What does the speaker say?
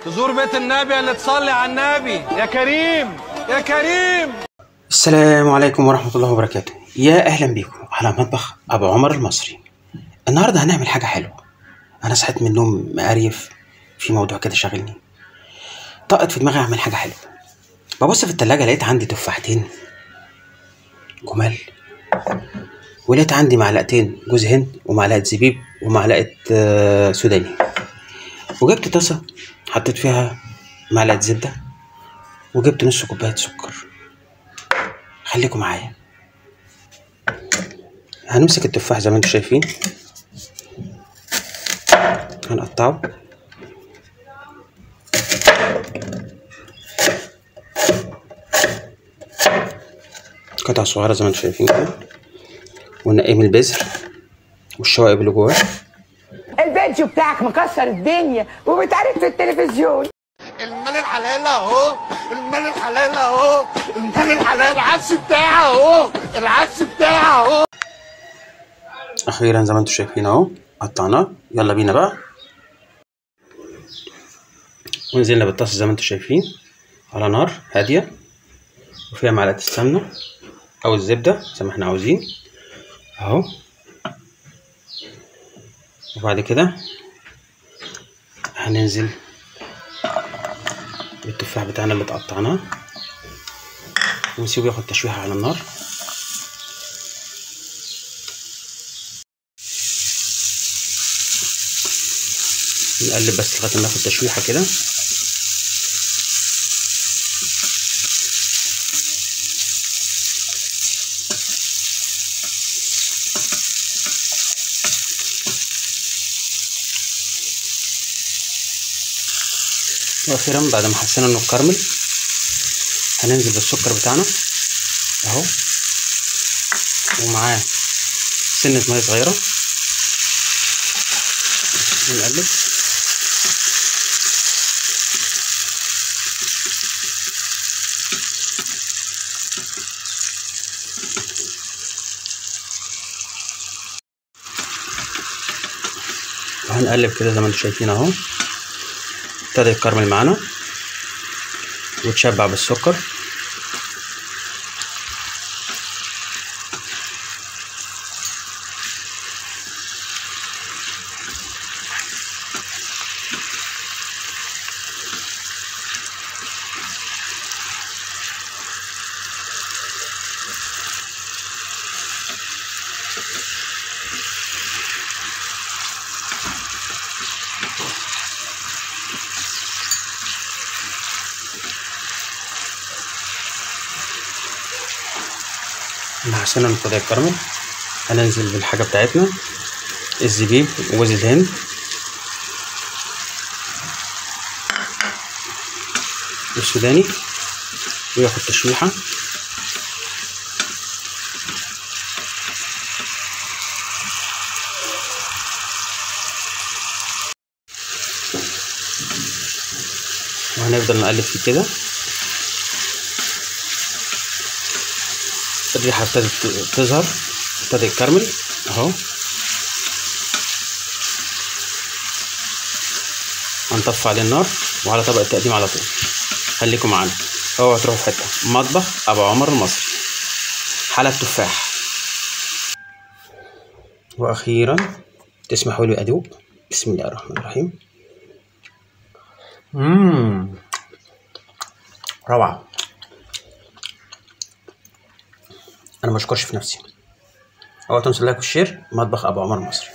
تزور بيت النبي اللي تصلي على النبي. يا كريم يا كريم. السلام عليكم ورحمة الله وبركاته. يا أهلا بيكم على مطبخ أبو عمر المصري. النهاردة هنعمل حاجة حلوة. أنا صحيت من النوم مقريف، في موضوع كده شاغلني، طقت في دماغي أعمل حاجة حلوة. ببص في التلاجة لقيت عندي تفاحتين جمال، ولقيت عندي معلقتين جوز هند ومعلقة زبيب ومعلقة سوداني، وجبت طاسة حطيت فيها معلقة زبدة، وجبت نص كوباية سكر. خليكم معايا. هنمسك التفاح زي ما انتم شايفين، هنقطعه قطع صغيرة زي ما انتم شايفين كده، ونقيه من البذر والشوائب اللي جواه. الفيديو بتاعك مكسر الدنيا وبيتعرض في التلفزيون. المال الحلال اهو، المال الحلال اهو، المال الحلال، العدس بتاعه اهو، العدس بتاعه اهو. اخيرا زي ما انتم شايفين اهو قطعناه. يلا بينا بقى. ونزلنا بالطاسه زي ما انتم شايفين على نار هادية، وفيها معلقه السمنة او الزبدة زي ما احنا عاوزين اهو. وبعد كده هننزل بالتفاح بتاعنا اللي اتقطعناه، ونسيبه ياخد تشويحه على النار. نقلب بس لغاية ما ناخد تشويحه كده. واخيرا بعد ما حسينا انه اتكرمل هننزل بالسكر بتاعنا اهو، ومعاه سنة مية صغيرة، ونقلب. وهنقلب كده زي ما انتم شايفين اهو، ابتدى يتكرمل معانا وتشبع بالسكر. عشان ابتدى يتكرمل هننزل بالحاجة بتاعتنا، الزبيب وجوز الهند، والسوداني، وياخد تشويحة. وهنفضل نقلب فيه كده. الريحة ابتدت تظهر، ابتدى يتكرمل اهو. هنطفي عليه النار وعلى طبق التقديم على طول. خليكم معانا، اوعوا تروحوا في حتة. مطبخ ابو عمر المصري، حلى التفاح. واخيرا تسمحوا لي ادوق. بسم الله الرحمن الرحيم. روعة. انا ما اشكرش في نفسي. اوعوا تنسوا ال like وال share. مطبخ ابو عمر المصري.